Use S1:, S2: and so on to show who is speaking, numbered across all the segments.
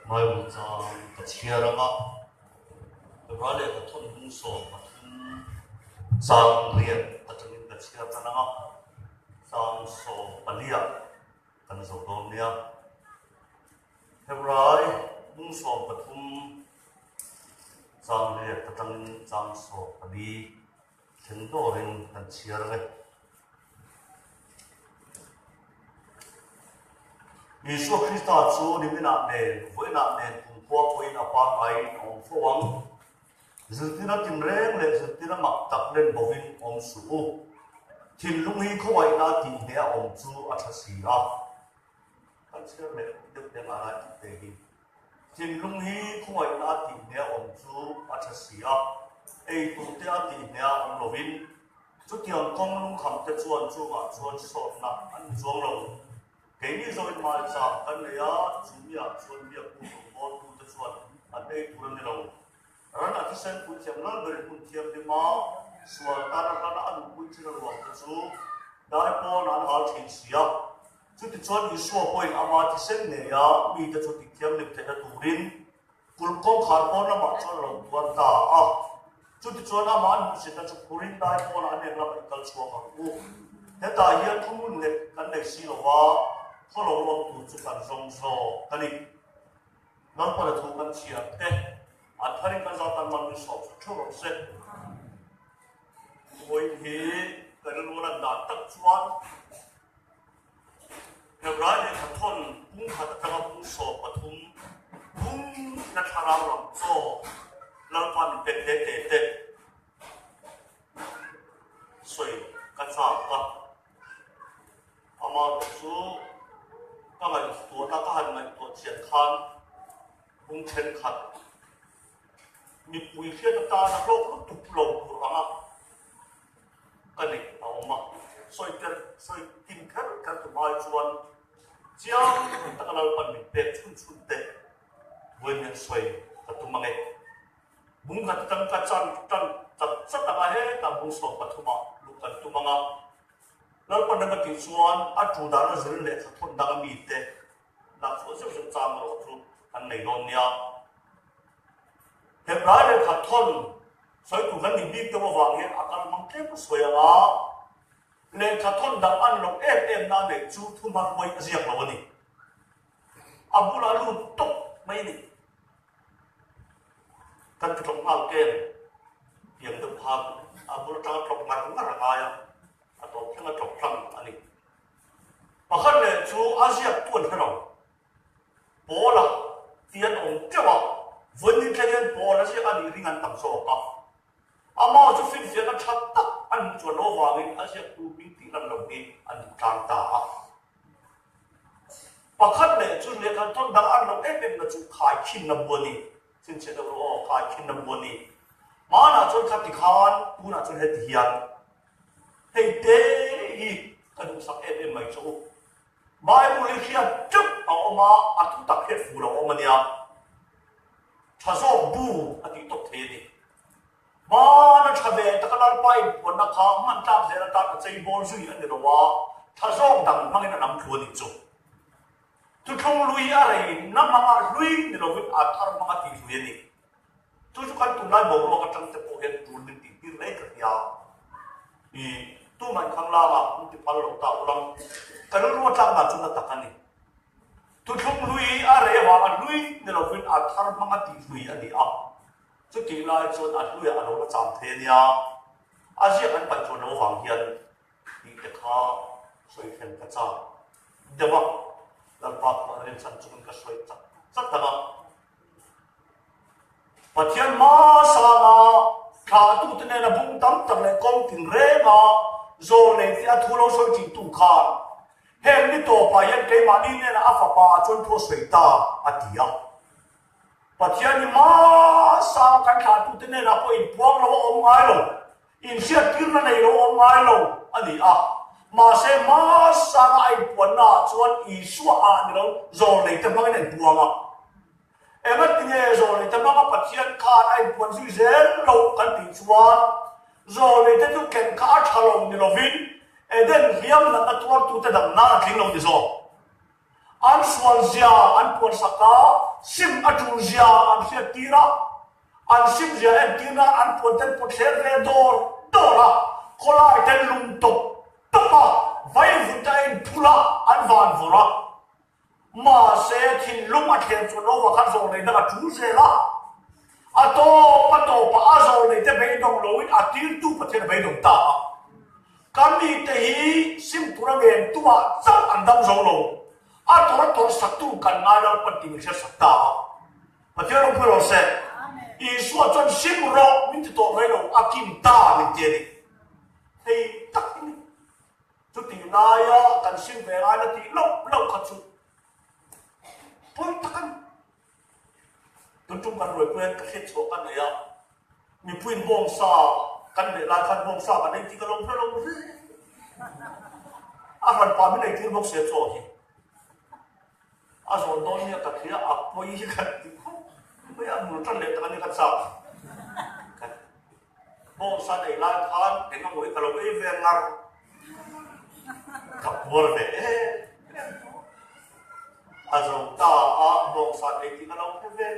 S1: Bible chang ka chhiar ang a, Hebrai lehkha thawmhmung 13 chang riat atangin ka chhiar tan ang a, chang 14 ah kan zo dawn nia. Hebrai bung 13 chang riat atangin chang 14 thleng dawrin kan chhiar ang e. Isua Krista chu niminah nen, vawiinah nen kumkhua pawhin a pangaiin a awm fo ang. Zirtirna tinreng leh zirtirna mak tak len bovin awm suh u. Thinlung hi khawngaihna tih hneh a awm chu a tha si a. Kan chhiar leh deuh deuh a lai tih te hi. Thinlung hi khawngaihna tih hneh a awm chu a tha si a, ei tur te a tih hneh a awm lovin chutiang kawng lungkham te chuan chungah chuan sawtna an ni chuang lo. Keini zawin maicham kan nei a, chumiah chuan biakbu rawngbawltu te chuan an ei tur a ni lo. Ran a thisen puithiam lal berin hmun thianghlim a, sual tan a hlana a nupui thin a ruang te chu dai pawn an hal thin si a. Chutichuan Isua pawhin ama thisen ngeia mite chu tihthianghlim theihna turin kulh kawngkhar pawn lamah chuan a lo tuar ta a. Chutichuan amah an hmuhsitna chu phurin dai pawnah a nek lamah i kal chhuak ang u. Hetah hian thuhmun nghet kan nei si lova, khaw lo awm tur chu kan zawng zawk a ni. Lalpana thu kan chhiar te, an tharin kan zau tan man min sawm sak theuh rawh se. Vawiin hi ka rilru lan dan tak chuan Hebrai lehkha thawn pung khat atanga pung 13 pung na thlarau lam chaw Lalpa min pek te te te sawi ka chak a. Amaherawh chu ka ngaihtuahna ka han ngaihtuah chian khan bung thenkhat mipui hriat atana hlawk lutuk lo tur anga ka neih a awm a. Sawi ker sawi kim kher kher tum ai chuan chiang taka Lalpan min pek chhun chhun te vawiin hian sawi ka tum ang e. Bung khat atang ka chan tan chat chat anga hetah bung 13 ah luh kan tum anga. Lalpan rem a tih chuan a tu dana zir lehkha thawn danga mite lak chhuah zeuh zeuh chang erawh chu an nei dawn nia. Hebrai lehkha thawn sawi tur kan nih bik deuh avang hian a kal hmang tlem a sawi ang a, lehkha thawn dang an loh em em na neih chu thuma hruai a ziak lo a ni. A bulah lut tawp mai a ni. Kan ti tlawk nghal kem piang deuh khan a bul atanga tlawk ngar ngar a ngai a, a tawp thleng a tlawk tlang a ni. Pakhat leh chu a ziaktu an hre lo. Paula ti an awm teuh a, vawiin thleng hian Paula ziak a nih ring an tam zawk a. Amah chu finfiahna tha tak an hmuh chuan loh avangin a ziaktu hming tih lan loh hi an duh tlang ta a. Pakhat leh chu lehkha thawn dang an loh em em na chu khaikhinna bu a ni. Chhinchhiah deuh rawh aw, khaikhinna bu a ni. Hmanah chuan khati khan, tunah chuan heti hian hei te hi ka duhsak em em mai chu. Bible hi hriat teuh a awm a, a thutak hriat fuh lo a awm a nia. Tha zawk bu a tih tawp thei a ni. Hmana tha ve taka Lalpa inpuanna kha hman tlak zel atan a chei bawl zui a ni lo a, tha zawk dang hmangin a nam thlu a nih chu. Thuthlung lui a rei na hmanga hlui ni lovin a thar hmanga tih hlui a ni. Chu chu kan tunlai boruak atang te pawh hian tul min tih tir mai ka hria. I tumah inkhang langa min ti phal lo ta ulang ka rilru a tlak dan chu na tak a ni. Thuthlung lui a rei avanga hlui ni lovin a thar hmanga tih hlui a ni a. Chutih lai chuan a hluiah a lo la cham thei a nia, a ziak an paih chuan lo vang hian tih te kha sawi thlen ka chak deuh a, Lalpa khuah rinchhan chungin ka sawi chak chat ang a. Pathian hmasanga thlahtute nena bung tam tak leh kawng tinrenga zawl nei te a thu lo sawi thintu khan heng ni tawpah hian keimahni nena a fapa chuan thu a sawi ta a ti a. Pathian hi hmasa kan thlahtute hnenah pawh inpuang lo a awm ngai lo, inhriattirna nei lo a awm ngai lo a ni a. Mahse, hmasanga a inpuannaah chuan Isua ah ni lo zawlneite hmangin a inpuang a. Engatinge zawlneite hmanga Pathian khan a inpuan zui zel lo kan tih chuan zawlneite chu ken kha a tha lo ni lovin Eden hliam natna tuartute dam nan a tling lo ni zawk. An sual zia an puan sak a, sim a tul zia an hriat tir a, an sim zia entir nan an puan ten pawt thler ve dawr dawr a, khawlai ten lung tawp tawp a, vaivut a inphul a, an van vawrh a. Mahse, thinlung a thlen chuan Nova khan zawh neihna a tul zel a. A tawp a tawpah a zawh neihte beidawng loin a tirtu Pathian a beidawng ta a. Kan mite hi sim tura ngen tumah chauh an dam zo lo. A tawr tawr saktu kan ngai Lalpan tih min hriatsak ta a. Pathian ropui rawh se. Isua chuan sim rawh min ti tawh mai lo, a kim ta min ti a ni. Hei tak hi ni. Chutih laia kan sim ve ngaina tih loh loh kha chu pawi tak a ni. Tun tum kan ruai pawhin ka hriat chhuah ka nei a, mipuiin bawngsa kan neih lai khan bawngsa kan ei tih ka lo hre lo hle. A hran pa min eitir bawk sia chaw hi. A zawn dawn nia ka thlia a pawi hi kan ti khawp mai a, bul tan leh tak a ni ka chak. Bawngsa nei lai khan eng emaw hi ka lo ei ve ngar. Ka puar ve em em tawh. A zo ta a, bawngsa nei tih ka lo hre ve.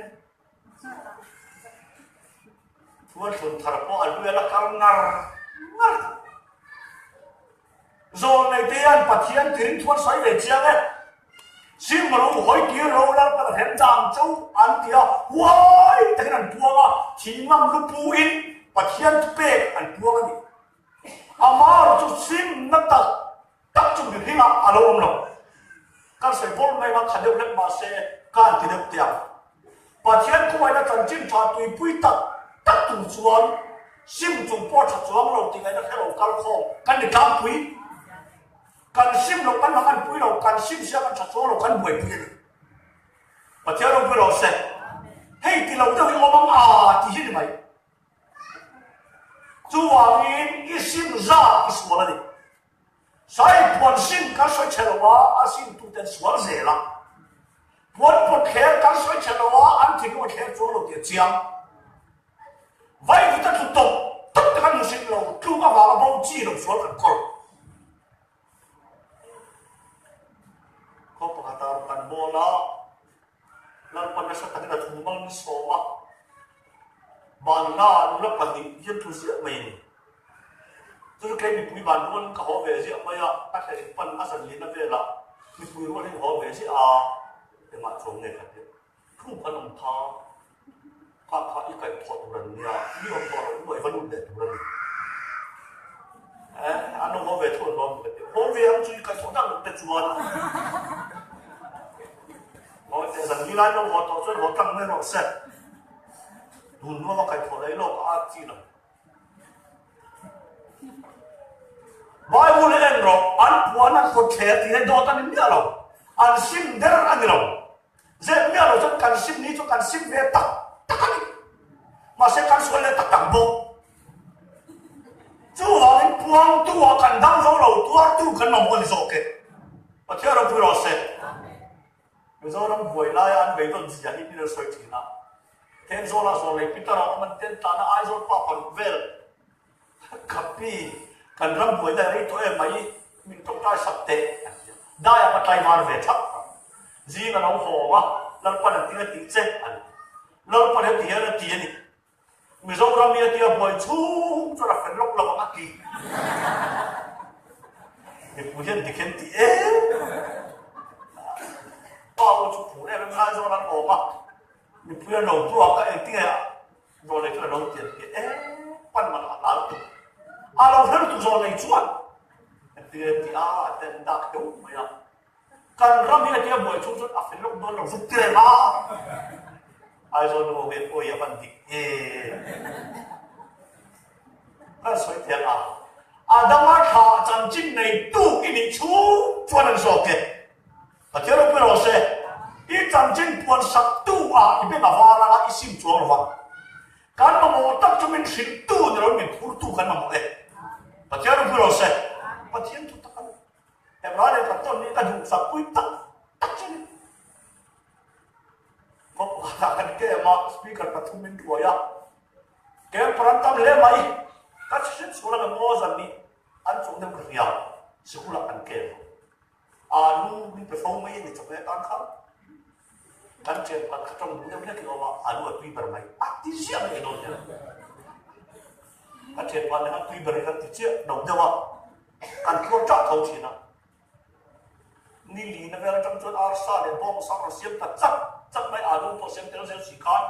S1: Chuan thlun thar pawh a lui a la kal ngar ngar. Zawlnei te hian Pathian tirin thu an sawi ve chiang e. Sim ro hawi tir ro Lalpan a hrem dan cho an ti a, huai takin an puang a, thingam lu pu in Pathian thu pek an puang a ni. Amah chu sim na tak tak chu mihring ah a lo awm lo. Kan sawi bawl mai ang a, kha deuh hlek mahse ka han ti deuh teh ang. Pathian khuaina chanchin tha tuipui tak tak tur chuan sim chung pawh tha chuang lo tih ngaihna hre lo kal khawm kan ni tlangpui. Kan sim loh kan lang anpui lo, kan sim sia kan tha chuang lo kan buaipui a ni. Pathian ropui rawh se. Hei ti lo deuh hi awm ang a tih hi ni mai. Chuvangin i sim zat i sual a ni. Sai puan sin kan sawi chhe lo a, a sin tute an sual zel a. Puan pawt thler kan sawi chhe lo a, an thinlung a thler chuang lo tih a chiang. Vai vut a tlu tawp tawp te kan hmusit lo, tluk avanga bo chi lo sual kan kawl. Khaw pakhat a kan bawl a, Lalpa nasa takin a thu mang sawm a, Banna nula pahnih hian thu ziah mai a ni. Chu chu kei mipui ban rual ka haw ve ziah mai a, ka thlen pan a zan lina velah mipui rual hi ka haw ve ziah a, engah chuan nge ka tih? Thu kan awm tha, kha kha i kaih thawh tur an nia, mi awm tawh loh luai va lut leh tur a ni. Eh, an lo haw ve thu an lawm ka ti. Haw ve ang chu i kaih thawh tak loh te chuan. Haw teh zan ni lai lo haw tawh chuan haw tlang mai rawh se. Tun hnu a kaih thawh leh lawk a chi lo. Bible en rawh, an puan an kawt thler tih hi dawt a ni miah lo. An sim der a ni lo. Zep miah lo chuan kan sim ni chu kan sim ve tak tak a ni. Mahse kan sual leh tak tak bawk. Chuvangin puangtu ah kan dang zo lo, tuartu kan mamawh a ni zawk e. Pathian ropui rawh se. Mizoram buai laia an beidawn zia hi min an sawi thin a. Thenzawlah zawl leh Peter a awm an ten tana Aizawl pa paruk vel Kapi, kan ram buaina rei tawh em mai, min tawngtai sak teh an ti a. Daiah ka tlaivar ve thap a. Zing a lo hawng a, Lalpan a tinga tih che an ti. Lalpan heti hian a ti a ni. Mizoram hi a tia buai chhung chuan a fel lawk lo ang a ti. Mipui hian dik hian ti em. Pa pawh chu phur em em Aizawl an awm a, mipui an lo duak a, engtinge Zawlnei chuan a lo ti a ti e, pan man a hlau tuk. A lo hre lutuk zawlnei chuan a ti a ti a, a ten dak deuh mai a. Kan ram hi a tia buai chhung chuan a fel lawk dawn lo zuk ti reng a. Aizawl nu ho hian awi a van dik e. Kan sawi thiang a, Adama thla chanchin neitu i nih chhung chuan an zawk e. Pathian ropui rawh se, i chanchin puan sak tu ah i beng a var anga i sim chuang lo vang. Kan mamawh tak chu min hrilh tu ni lo in min phur tu kan mamawh e. Pathian ropui rawh se, Pathian thu tak a ni. Hebrai leh Pathian nih ka duhsak pui tak tak chu ni. Khawpah kan kem a, speaker pathum min ruai a, kem paran tam hle mai, ka hriat sual ang emaw zan nih an chawm deuh ka hria, sikul ah kan kem. Alu min pe fo mai a ni chawhmeh atan kha. Kan ṭhian pakhat kha ṭawng duh deuh hlek i awm a, alu a tui ber mai a ti ziah mai dawn hian. Kan ṭhian pakhat nen khan tui ber hi kan ti chiah lo deuh a, kan tluang ṭah tho ṭhin a. Ni lina vel aṭang chuan arsa leh bawngsa rawn siam ta chak chak mai, alu pawh siam tel zel si khan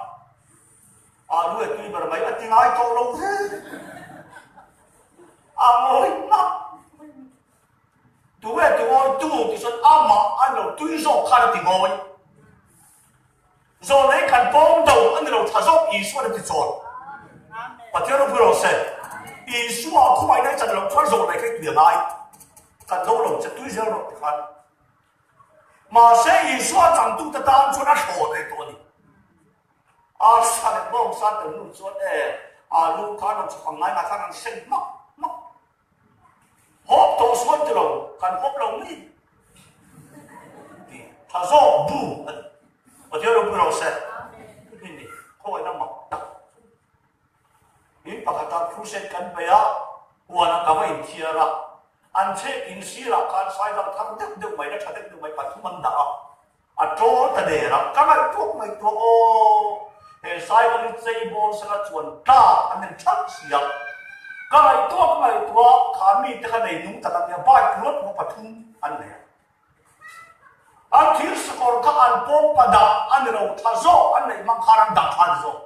S1: alu e tui ber mai a ti ngai tawh lo ve. A ngawi hmak mai. Tu nge ti ngawi tu ti chuan amah a lo tui zawk khan a ti ngawi. Zawlnei kan pawng do a ni lo tha zawk Isuan a ti chawl. Pathian ropui rawh se. Isua khumaina i chan loh chuan zawlnei kha i tui a ngai. Kan do lo che tui zel rawh ti khan. Mahse Isua changtute tan chuan a thlawn reng tawh a ni. Arsa leh bawngsa tel hnu chuan e alu khan rawn chhawk ang ngai nga khan an seng hmak hmak. Hawp tawh suan ti lo, kan hawp lo mai ti tha zawk bu a ni. Pathian ropui rawh se. Hi ni khawngaihna mak tak. In pakhatah crusade kan bei a, huanah ka va inthiar a, an chhek in sirah khan saidang thar deuh deuh mai la tha deuh deuh mai pathum an dah a, A ṭawl ta der a, ka ngaihtuah ngaihtuah aw, he Saivali cheibawl sela chuan tlak an en ṭhalh si a. Ka ngaihtuah ka ngaihtuah, kha mite kha nei nung tak an nia, bike ruat pawh pathum an nei a. An thir sakawr kha an pawng pa dah a ni lo, tha zawk an neih hmang khan an dah tha a ni zawk.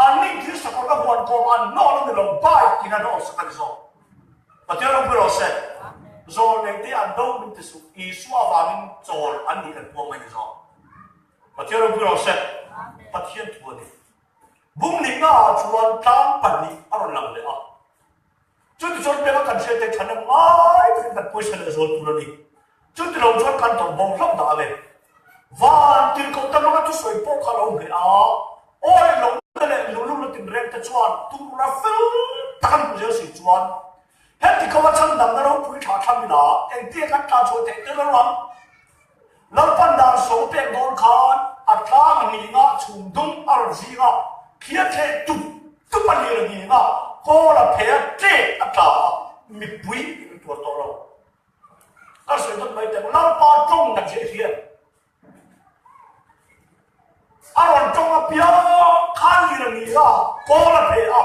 S1: An nih thil sakawr ka huan kawm an hnawl a ni lo, bike in a hnawl sak a ni zawk. Pathian ropui rawh se. Zawl nei te an do min ti suh, Isua avangin chawl an nih kan puang mai ni zawk. Pathian ropui rawh se. Pathian thu a ni. Bung nihna ah chuan tlang pahnih a rawn lang leh a. Chutichuan peka kan hriat te thahnem ngai takin kan pawisa leh zual tur a ni. Chutilo chuan kan tawrh bo hlauh dah ang e. Van tirhkoh te hmanga thusawi pawh kha lo hmeh a, awi lohna leh luhlulna tinreng te chuan turna fel tak an hmu zel si chuan heti kawnga chhandamna ropui thlah thlam ila engtia kan tlan chhuah theih tel lo ang. Lalpan dan saw pek dawn khan a tlang a nghing a, chhum dum a rawn zing a, thlia thleh tup tup a lir a nghing a, kawl a phe a, tlek a tla a, mipui in tuar tawh lo. Ka sawi dawt mai teh, Lalpa tawng na che hian a rawn tawng apiang khan lir a nghing a, kawl a phe a,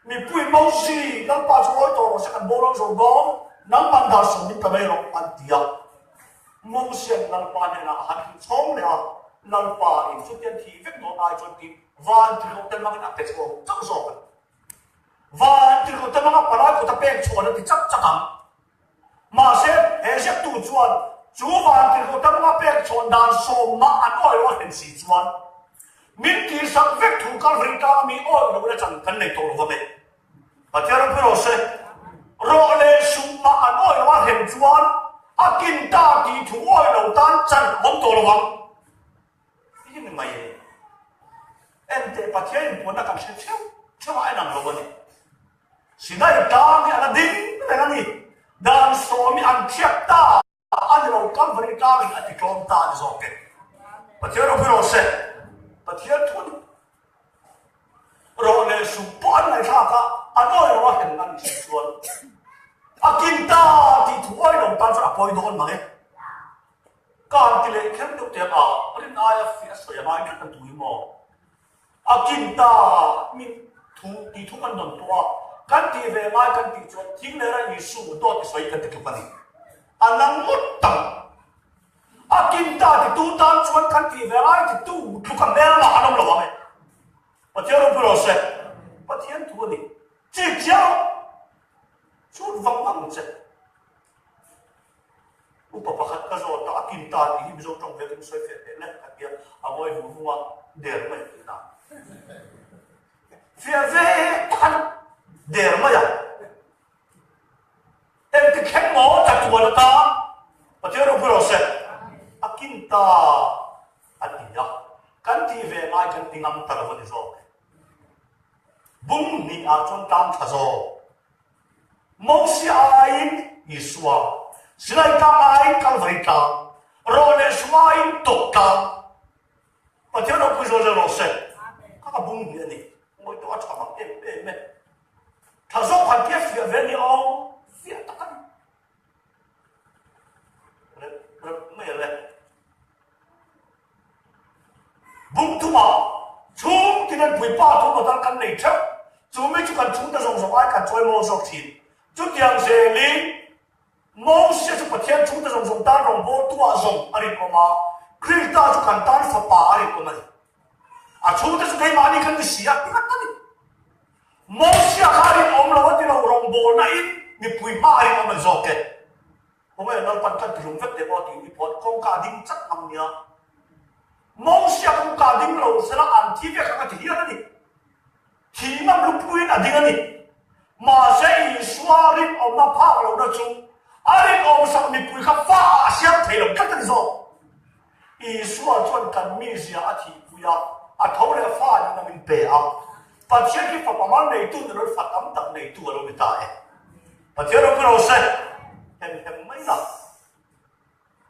S1: mipui Mosi, Lalpa chu awi tawh rawh se kan boral zo dawn, nangman dan saw min pe mai rawh an ti a. Mosian Lalpa hnenah a han hrilh chhawng leh a, Lalpa in chutiang thi vek dawn ai chuan tiin van tirhkoh te hmangin a pe chhawng chauh zawk a ni. Van tirhkoh te hmanga palai kut a pek chhawn a ti chak chak ang. Mahse, he ziaktu chuan chu van tirhkoh te hmanga pek chhawn dan sawmna an awi lo a hlen si chuan min tihsak vek thu Kalvari tlanga mi awi lo na chan kan nei tawh lo va meh. Pathian ropui rawh se. Rawh leh suh mah an awih lo a hrem chuan a kin ta tih thu awih lo tan chan awm tawh lo ang. Hi ni mai e. Enteh Pathian inpuanna kan hre theuh theuh a en ang lo a ni. Sinai tlang hi a la ding reng a ni. Dan sawm hi an thiat ta. A ni lo, Kalvari tlangin a ti tlawm ta a ni zawk e. Pathian ropui rawh se. Pathian thu a ni. Rawh leh sum pawh an ngaihthlak a, an awi lo a hrem an tih chuan a kin ta tih thu awi lo tan chuan a pawi dawn mang e. Kan ti leh kher deuh teh a, rin aia fiah sawi a ngai tlat an tu hi maw? A kin ta min thu tih thu kan dawn tawh a, kan tih ve ngai kan tih chuan thing leh ra Isu dawt i sawi kan ti tluk a ni. A nang ngawt tak. A kin ta titu tan chuan kan tih ve ngai titu tluk a hmelma an awm lo ang e. Pathian ropui rawh se. Pathian thu a ni. Chik chiang rawh. Chhut vang vang che. Upa pakhat ka zawt a, a kin ta tih hi Mizo tawng vekin sawi feh teh le ka tia, a ngawi vung vung a, der mai tih na. Fiah ve tak a der mai a. Engti thleng maw chatuan atan Pathian ropui rawh se. A kin ta a ti a, kan tih ve ngai kan ti ngam ta lo a ni zawk. Bung hnih ah chuan tlang tha zawk. Mosia aiin Isua, Sinai tlang aiin Kalvari tlang, Rawh leh Sum aiin Tawk tlang. Pathian ropui zual zel rawh se. Kha ka bung hnih a ni. Ngawi tawh a tha mak em em e. Tha zawk han tia fiah ve ni aw, fiah tak a ni. nei theuh. Chu mi chu kan chhungte zawng zawng ai kan chawi mawi zawk thin. Chutiang zelin Moses chu Pathian chhungte zawng zawng tan rawngbawltu ah zawng a rinawm a, Krista chu kan tan fapa a rinawm a ni. A chhungte chu keimahni kan ni si a ti ngat a ni. Mosia kha a rinawm lo a ti lo, rawngbawlna in mipui hma a rinawm a ni zawk e. Khawnge Lalpan kan tihlum vek teh maw tih i phawt kawngka a ding chat ngam nia. Mosia kawngka a ding lo sela an thi vek ang a ti hial a ni. Thi ngam lupuiin a ding a ni. Mahse Isua rinawmna phak lohna chu a rinawmsak mipui kha fa ah a siam thei lo tlat a ni zawk. Isua chuan kan mizia a thihpui a, a tho leh fa nihna min pe a. Pathian hi fapa mal neitu ni lo fa tam tak neitu a lo ni ta e. Pathian ropui ro se, hem hem mai la.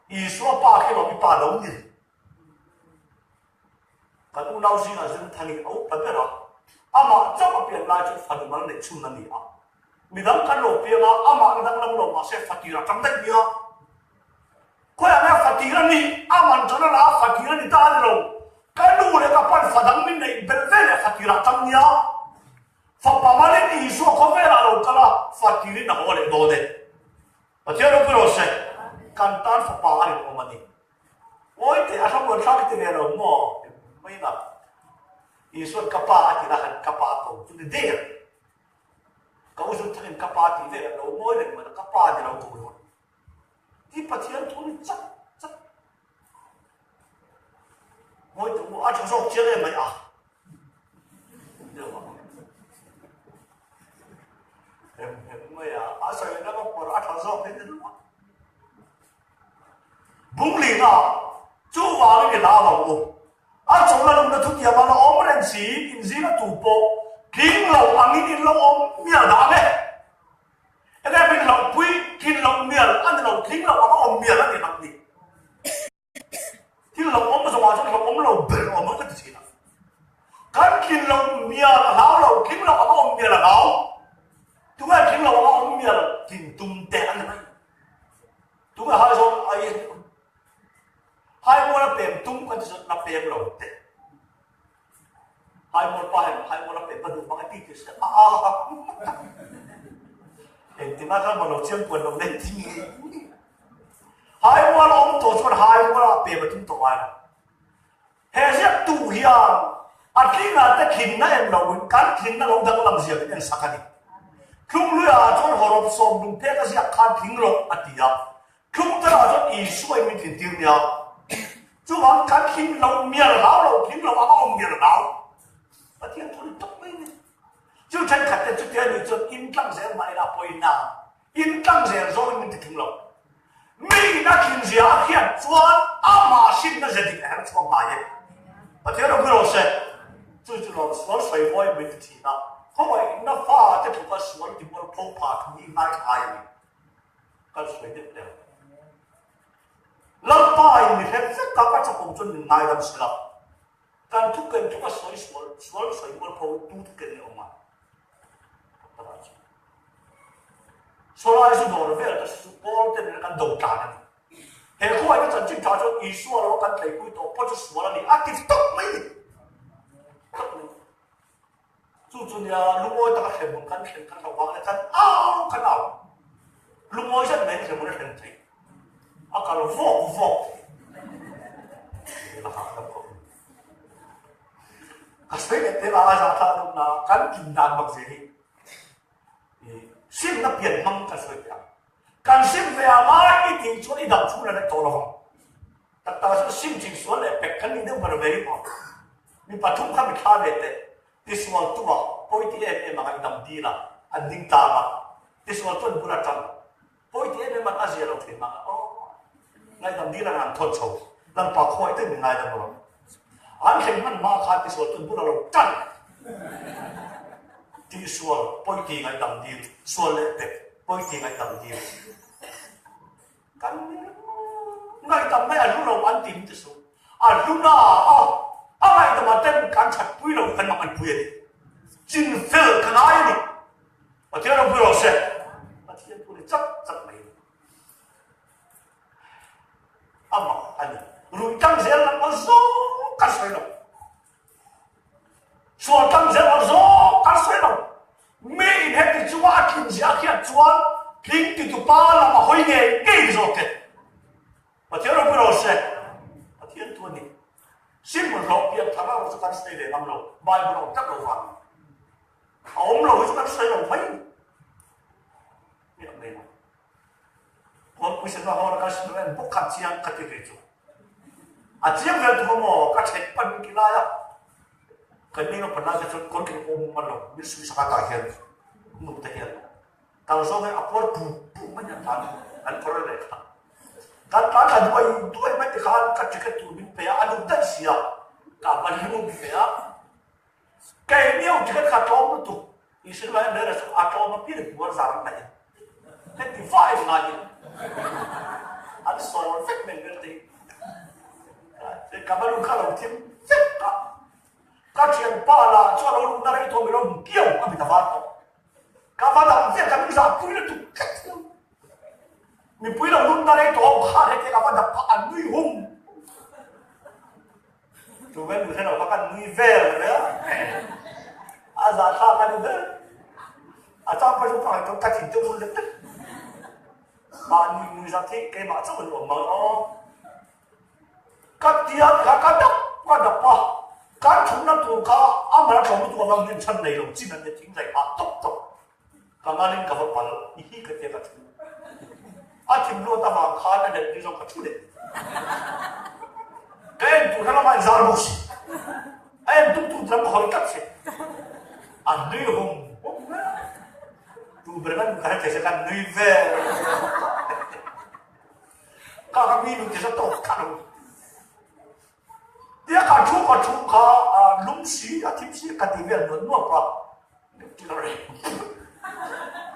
S1: Isua pa khi lo i pa lo ni. Kan unau zingah Zirthangin a upa ber a, amah chauh a pian lai chuan fanu mal neih chhun a ni a. Midang kan lo piang a, amah na danglam lo mahse fatir a tang daih nia. Khawiah nge fatir a nih? A man tan a la a, fatir a ni ta a ni lo. Ka nu leh ka pan fa dang min neih belh ve leh fatir ah tang nia. Fapa malin Isua khawvelah a lo kal a, fatirin a haw leh dawn e. Pathian ropui rawh se, kan tan fapa a rinawm a ni. Ngawi teh, a hramuan thlak i ti ve lo maw? Mai na. Isuan ka pa a ti la han ka pa a ko chu ni der. Ka u zun thakin ka pa tih vel a lo ngawi reng mai la, ka pa ni lo ko ringawt. Ti Pathian thu ni chat chat. Ngawi teh u, a tha zawk chiang em mai a. Hem hem mai a, a sawi na ka pawr a tha zawk hi ni ringawt. Bunglina, Chuvangin i hlau ang u. A chawlh a lumna thutiam a la awm reng si, inzing a tu pawh tling lo angin in lo awm mial dah ang e. Enge min hlauhpui tlin loh mial a ni lo, tling lo anga awm mial a ni hlauh ni. Thil lo awm zawngah chuan hlauhawm lo ber awm ang ka ti thin a. Kan tlin lo mial a hlau lo, tling lo anga awm mial a hlau. Tunge tling lo anga awm mial tlin tum te a ni mai. Tunge hai zawng ai hai mual a pem tum kan ti chuan la pem lo te. Hai mual pa hian hai mual a pem ka duh mang e ti ti se a a Engtin a kha maw lo chiang puan lo nei ti nge. Hai mual a awm tawh chuan hai mual a pem a tum tawh ngai lo. He ziaktu hian a tlinga te tlinna en loin kan tlinna lo danglam zia min en sak a ni. Tlungluiah chuan hawrawp sawm lung phek a ziak khan tling loh a ti a, Tlungterah chuan Isua in min tlintir nia. Chuvang kan tling lo mial hlau lo, tling lo anga awm mial hlau. Pathian thu ni tawp mai a ni. Chu thenkhat te chutia nih chuan in tlang zel mah ila pawina in tlang zel zawngin min ti tling lo. Mi in a tling zia a hriat chuan amah hrinna ze dik a her chhuak ngai e. Pathian ropui rawh se. Chu chu lawm sual sawi mawi min ti thin a, khawngaihna fa te tluka sual ti mual pho pha thu hi ngaithla ngai a ni. Kan sawi deuh deuh. Lalpa in mi hrep vek a, ka chakawm chuan min ngaidam sela. Kan thu ken tluka sawi sual, sual sawi mual pho tu thu ken nge awm a? Taktak ah chuan. Sawlai zu dawr vel te chu Paul te nena kan do tlan a ni. He khuaina chanchin tha chuan Isua lo kan tleipui tawh pawh chu sual a ni a ti tawp mai ni. Tawp mai. Chu chu nia lungawi taka hremhmun kan thlen kan hlauh vang leh kan au kan au. Lungawi zet mai hremhmun a thlen theih. A kal vawk vawk thei. A hahdam khawp mai. Ka sawi leh teh a, a zah thlak deuh na kan in dan bak zel hi. Simna pian hmang kan sawi teh ang. Kan sim ve a ngai i tih chuan i dam chhung la daih tawh lo vang. Tak tak ah chuan sim chin sual leh pek kan nih deuh ber ve hi maw. Mi pathum kha mi thla ve teh. Tisual tu ah pawi ti em em anga i dam dil a, an ding tlang a. Tisual chuan bul a tang. Pawi ti em em an a zia lo thin mang a, aw ngaihdam dil an han thawn chho. Lalpa khawi te min ngaidam lo ang. An thleng hman hma khan tisual chuan bul a lo tan. Tihsual pawi ti ngaihdam dil, sual leh pek pawi ti ngaihdam dil. Kan ngaihdam mai a hlu lo an ti min ti suh. A hlu na a, a ngaihdam ah ten kan that pui lo kan mak an pui a ni. Chin fel ka ngai a ni. Pathian ropui rawh se. Pathian thu ni chak chak mai a ni. A mak a ni. Rui tang zel lam a zawng kan sawi lo. Sual tang zel a zawng. chunga a tlin zia a hriat chuan tling titupa lam a hawi ngei ngei zawk e. Pathian ropui rawh se. Pathian tu a ni. Sim hlawh pian thar erawh chu kan sawi ve ngam lo, Bible a awm tlat lo vangin. A awm lo hi chu kan sawi lo mai. Miah mai lo. Kawlpui sen a hawn a kan sawi en bawk khan chiang ka ti ve chu. A chiang vel tu maw ka then pan ki lai a. Kan ni lo pan lai te chuan kawlpui awm man lo min sui sak atah hian nu te hian Kal zawng hi a puar pu pu mai an tlan an kawr leh kha. Kan tlan thla duai duai mai tikhan ka ticket tur min pe a, a duh daih si a, ka va lut ve a. Kei miau ticket kha tlawm lutuk, i hre lai em reng a tlawm a pian puar zar an daih a. Heti vai ngai in an sawl vek mai vel te hi. Ka va lut kha lo thim vek a. Ka thianpa lah chu a lo luhna rei tawh mi lo hmu kiau a mi ta var tawh. Ka va dam vel ka min zah pui lutuk tlat chu. Mipui lo nun na rei tawh kha heti ka va dam kha an nui hum. Tu vel nu hre lo kha kan nui vel ve a. A zah thlak a ni ber. A chang pawh chu ka ngaihtuah ka thin deuh lek lek. Mahni nui zat hi keimah chauh an awm mang aw. Ka tia kha ka dap ka dap a, kan thutna tur kha a mal tlawm lutuk avang hian chhan nei lo chin an ni thing daih phah tawp tawp. Ka ngalin ka va pal i hi ka tia ka thu. A thim luat avang khan a let ni zawng ka thu leh. Ka en tur hla lamah in zar bawk si. A en tum tu lam ka hawi tlat si. A nui hum hum mai a. Tu ber kan ka hre thei se kan nui vel. Ka ka mi nu te sa tawk kha lo. Tia ka thu ka thu kha lung si a thim si ka ti vel nuat nuap a.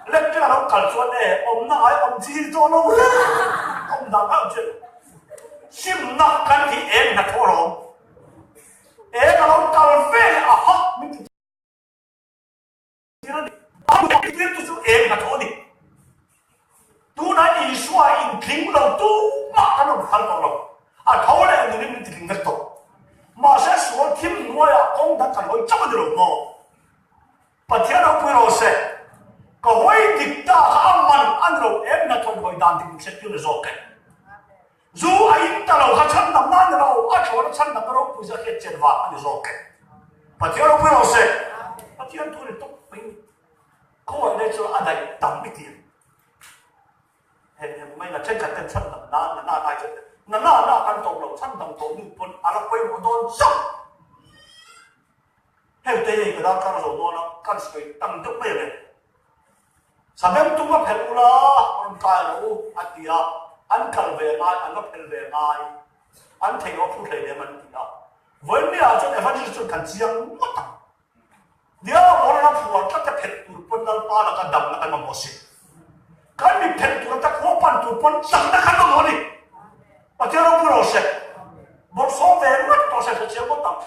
S1: Lecture a lo kal chuan e awmna ai awm chi hi tawh lo le. Awm dan ai awm chi lo. Simna kan hi eng hnathawh alawm. Eng a lo kal vel a ha min ti Tir a ni. A tirtu chu eng hnathawh a ni. Tunah Isua intling lo tumah kan awm phal tawh lo. A tho leh nungin min titling vek tawh. Mahse sual thim hnuaiah kawng dang kan hawi chauh a ni lo maw? Pathian ropui rawh se. Ka hawi dik ta kha a man a ni lo em hnathawh in hawi dan dik min hriat tir ni zawk e. Zu a in ta lo kha chhandam na a ni lo, a thlawna chhandam na ropui zia hriat chian vang a ni zawk e. Pathian ropui rawh se. Pathian thu ni tawp mai ni. Khawngaih lai chuan a daih tam i ti a ni. Heng heng mai na thenkhat ten chhandam nan na na nai chuan na na na kan tawp lo chhandam tawh nu pawn a la pawimawh dawn chauh. Heng te hi ka darkar a zo dawn a, kan sawi tam deuh mai ang e. Sabem tum a phelh ula, rawn kai rawh u, a ti a. An kal ve ngai, an va phelh ve ngai. An theih loh a phu hlei nem an ti a. Vawiinniah chuan Evangelist chuan kan chiang ngawt ang. Diabol a phuar tlat a phelh tur pawn Lalpa laka damna kan mamawh si. Kan mi phelh tur ata khua pan tur pawn chakna kan mamawh a ni. Pathian ropui rawh se. Bawrhsawm ve ngawt tawh se hre chiang ngawt ang.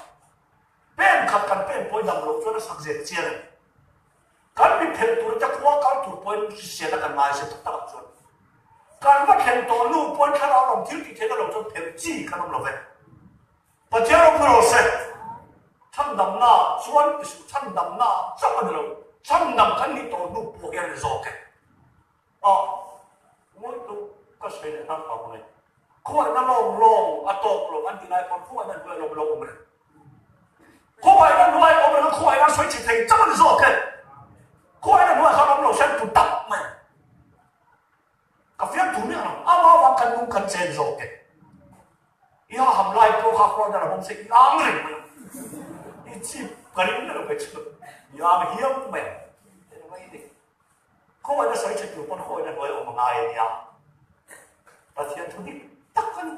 S1: Pen khat kan pen pawhin dam loh chuan a sak zet chiang em? Kan mi phelh tur te khua kal tur pawhin hrisel a kan ngai se tak takah chuan kan va thlen tawh nu pawhin thlarau lam thil tih theihna lo chuan phelh chi kan awm lo ve. Pathian ropui rawh se. Chhandamna chuan ti suh chhandamna chauh a ni lo, chhandam kan nih tawh hnu pawh hian a ni zawk e. A ngawi tawh ka sawi leh hram hram ang e. Khawngaihna lawng lawng a tawk lo an ti lai pawn khawngaihna hnuai lawng lo awm reng. Khawngaihna hnuai awm reng a khawngaihna sawi chhe thei chauh a ni zawk e. Khawngaihna hnuai khan awm lo sen tu tak mai. Ka fiam thu miah lo. Ama vang kan nung kan chen zawk e. I ha ham lai pawh kha khawngaihna lam awm se i ang reng mai ang. I chip ka ring miah lo kai chu. I ang hiam mai ang. Khawngaihna sawi tha tur pawn khawngaihna hnuai awm a ngai a nia. Pathian thu dik tak a ni.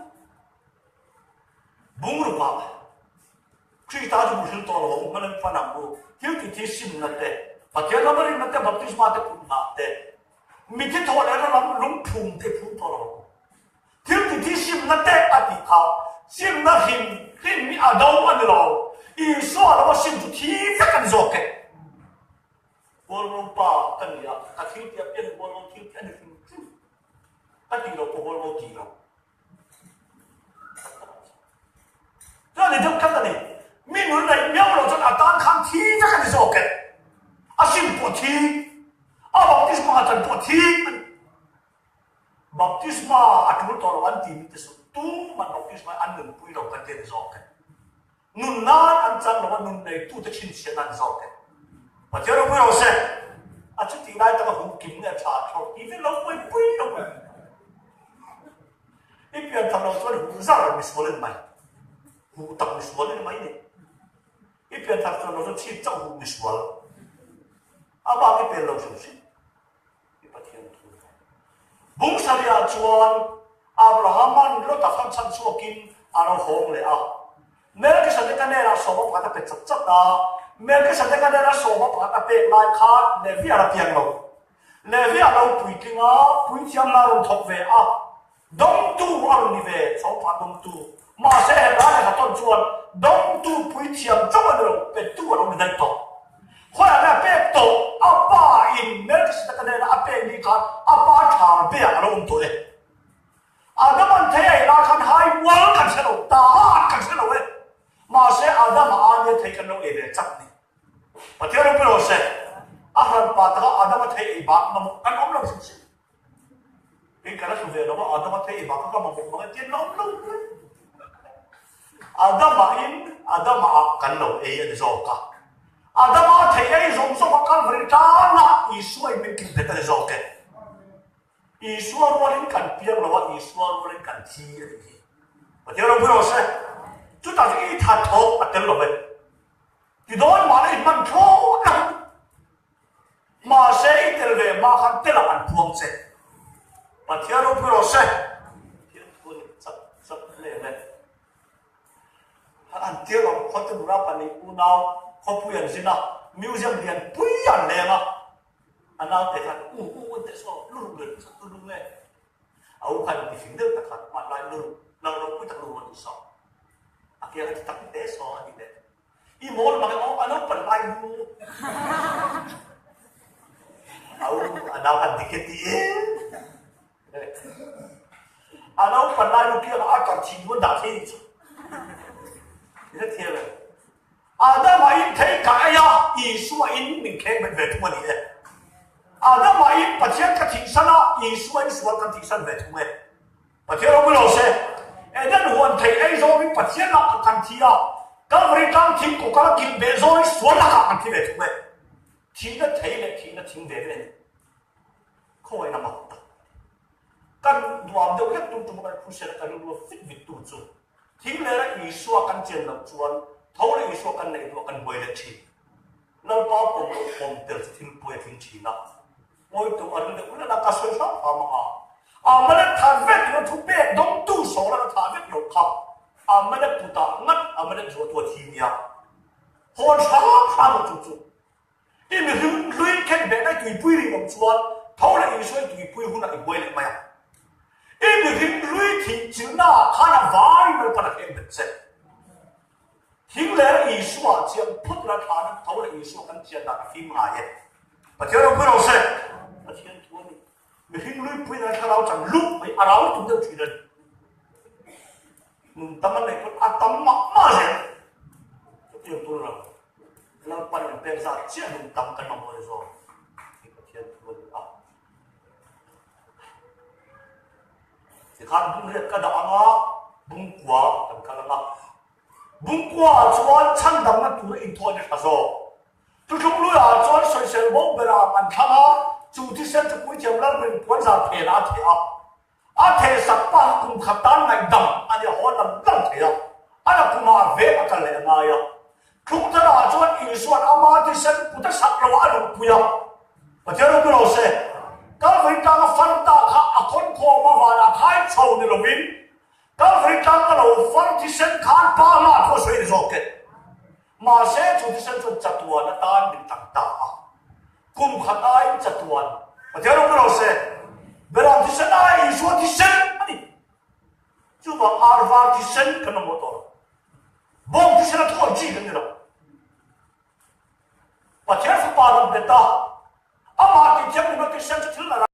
S1: Bungrukah Krista chu muhil tawh lo ang hman an fan ang u. Thil ti thi simna te, Pathian lama rinna te, baptisma te putna te, mithi thawh lehna lam lungphum te phum tawh lo ang u. Thil ti thi simna te a tih kha simna hrim hrim hi a do a ni lo. Isua lama sim chu thi vek a ni zawk e. Hualngo pa ka ni a, ka thil tih apiang hi Hualngo thil tih a ni hrim hrim. Ka tih loh pawh Hualngo tih lo. Chuan ni deuh tlat a ni. Mi nun neih miau loh chuan a tan khan thi vek a ni zawk e. A sim pawh thi. A. chan pawh a thi a ni. Baptisma a tul tawh lo an ti mi te suh tuman baptisma an nunpui lo kan ti a ni zawk e. Nun nan an chang lo a, nun neitute chhinchhiahna a ni zawk e. Pathian ropui rawh se, a chutih lai taka hum kim nge tha thlawh ti vek lo buaipui lo mai. I pian tham lo chuan huh zar misual a ni mai. Huh tak misual a ni mai ni. I pian thar chuan lo chuan chhip chauh huh misual. A bak i pen lo hrim hrim. I Pathian thu a ni. Bung sarihah chuan Abrahama'n Lota khan chhan chhuakin a lo hawng leh a. Melkisedeka hnenah sawma pakhat a pe chat chat a. Melkisedeka hnena sawma pakhat a pek lai khan Levi a la piang lo. Levi a lo puitling a, puithiam la rawn thawk ve a. Dawngtu a rawn ni ve, chawngphah dawngtu. Mahse, he hla lehkha tawn chuan dawngtu puithiam chauh a ni lo, pettu a lo ni daih tawh. Khawiah nge a pek tawh? A pa in Melkisedeka hnena a pek ni khan a pa thar beah a lo awm tawh e. Adama'n thei a ei lai khan hai mual kan hre lo, tahan kan hre lo e. Mahse, Adama a nia thei kan lo ei ve chak ni. Pathian ropui lo se, a hran pa taka Adama thei ei bak mamawh kan awm lo hrim hrim. Kei ka la hlu ve lo a, Adama thei ei bak kha ka mamawh mang e tih an la awm lo mai. Adama in Adama ah kan lo ei a ni zawk a. Adama thei ei zawng zawng a Kalvari tlangah Isua in min kil bet a ni zawk e. Isua rualin kan piang lo a, Isua rualin kan thi a nih hi. Pathian ropui rawh se. Chutah chu i tha thawk a tel lo e. Ti dawn mahna i hman thlawt ang. Mahse i tel ve hma khan telah an phuang che. Pathian ropui rawh se. Pathian thu a ni chak chak hle mai. An tir ang khuate nula pahnih unau khawpui an zin a, museum lian pui an leng a. A naute khan u u an teh saw luruk leh chak tu lung nge. A u khan ti fing deuh tak khan hmanlai luruk lang ropui tak luruk a duh saw. A kiang a ti tak teh saw a ti leh. I mawl mak emaw a lo pan lai nu. Au a nau han dik he ti em. A lo pan lai nu kiang a tar thin nu an dah thei ni chu. Ina thiam em. Adama in thei ka ei a, Isua in min kheng bet ve thung a ni e. Adama in Pathian ka thihsan a, Isua in sual kan thihsan ve thung e. Pathian ropui lo se, Eden huan thei ei zawngin Pathian lakah kan thi a, Kalvari tlang thing kawkala kilh beh zawngin sual lakah kan thi ve thung e. Thihna thei leh thihna thing ve ve a ni. Khawngaihna mak tak a ni. Kan duam deuh hlek tum tum a kan phusian a kan rilru a fit vit tu chu thing lera Isua kan chen loh chuan tho leh Isua kan neih hnuah kan buai leh thin. Lalpa pawm loh pawm tel chu thil pawi a tling thin a. Ngawitu a ring deuh leh a, ka sawi hram hram ang a. Amalek thah vek tura thu pek dawngtu Saul-a'n a thah vek loh kha Amalek kutah ngat Amalek zuahtu a thi nia. Hawn hram hram ang chu chu. I mihring hlui khen beh nai tuipui ring awm chuan tho leh Isua i tuipui hunah i buai leh mai ang. I mihring hlui thih chilhnaah khan a vai Lalpan a kheng bet che. Thing leh Isua chiang phut la thlan a tho leh Isua kan chian dan a fim ngai e. Pathian ropui rawh se. Pathian thu a ni. Mihring luipui nana thlarau chan luh mai a rau tum deuh thin a ni. Nun tam an neih pawn a tam mah mah zel. Chutiang tur lo. Lalpan min pek zat chiah nun tam kan mamawh ni zawk. Hi Pathian thu a ni a. Tikhan bung riat ka dah anga bungkua kan kal anga. Bungkua ah chuan chhandamna tura inthawh a ni tha zawk. Thuthlung lui ah chuan sawisel bo ber ah an thlang a, chu thisen chu Puithiam Lalrin puanzar phen ah a theh a. A theh sak pah kha kum khat tan ngaihdam a ni a haw lam lam thei a, a la kum ah vek a kal leh a ngai a. Thlungthar ah chuan Isua'n ama thisen kut a sak lo ah a luhpui a. Pathian ropui lo se, Kalvari tlanga far ta kha a khawnkhawm a vanah khai chho ni lovin Kalvari tlang a lo far thisen khan pa hma thu a sawi ni zawk e. Mahse chu thisen chuan chatuan atan min tang ta a. Kum khat aiin chatuan Pathian ropui lo se, Beram thisen ai Isua thisen a ni. Chuvang ar var thisen kan mamawh tawh lo. Bawng thisen a thawi chi kan ni lo. Pathian fapa rawn bet a, amah tih thianghlimna thisen chu thil a.